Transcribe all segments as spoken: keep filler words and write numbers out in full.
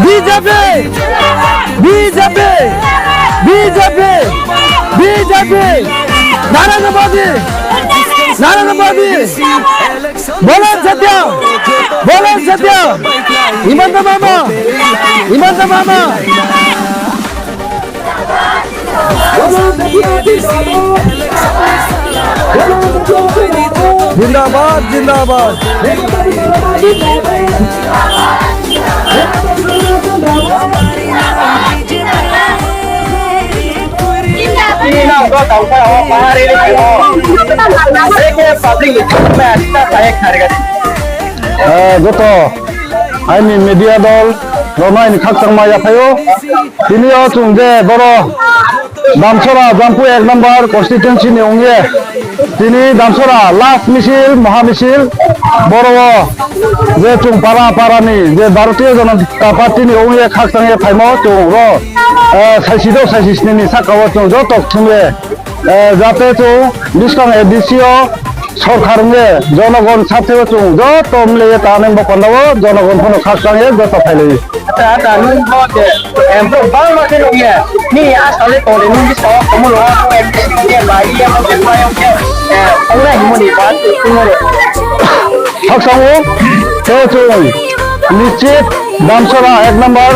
BJP! BJP! BJP! BJP! নারেন্দ্র মোদী! নারেন্দ্র মোদী! বলো সত্য! বলো সত্য! হিমন্ত মামা! হিমন্ত মামা! জিন্দাবাদ, জিন্দাবাদ। Eh, joto aini media dol rao no aini khakchangma yaphai ou. Tini yo chung je boro Damsora Jampui ek number constituency ni ong ye, tini Damsora last misil, moha misil, boro wo je chung para para ni je Bharatiya Janata Party ni ong ye khakchang ye phaimo chung ro, eh, saisi do saisi sni ni sahka wo chung joto kthum ye, eh, jate chung buskang A D C o sorkar ong ye jonogon sathe wo chung joto mle ye ta nai bo panda wo jonogon pho no khakchang ye joto phailai. Acha, acha, nung bo je, em, bro, bangma khe nung ye, nini asa le tong de, nung buskang wo tongmo no, nung M D C ye, bai ye, mo je, bai ye, eh, tongnai hingmo ni ba, tongmo de. Khakchang ou, tei chung, nischit, Damsora ek number,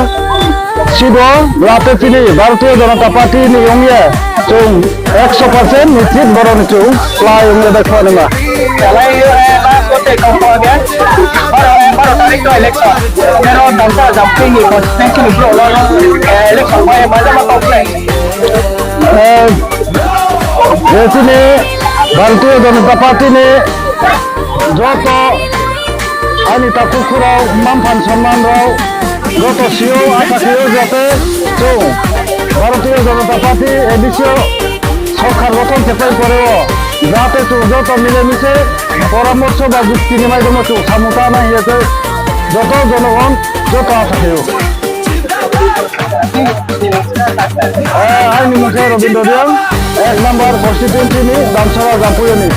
sido, late chini, Bharatiya Janata Party ni ong ye, chung, ekso percent nischit, boro ni chung, lai ong ye, bai khwanaima. Chalai, eh, ba, kote, kau, kau, ge. Baro, eh, baro tarik to election. Baro Damsora Jampui ni constituency ni bro, lo, lo, eh, election bai, bai, ma, ma, kau, play. Eh, je chini Bharatiya Janata Party ni joto aini takhu khurao, mma-mpha ni sonman rao, joto si ou, asa khe ou jate chung Bharatiya Janata Party A D C o sorkar gothon khe pai pore wo, jate chung joto mile mise poramorso ba jukti ni maidhyamo chung samung ta nai hing ye khe joto jonogon joto asa khe ou. Eh, aini mung khe Robindro Reang, ek number constituency ni Damsora Jampui ni.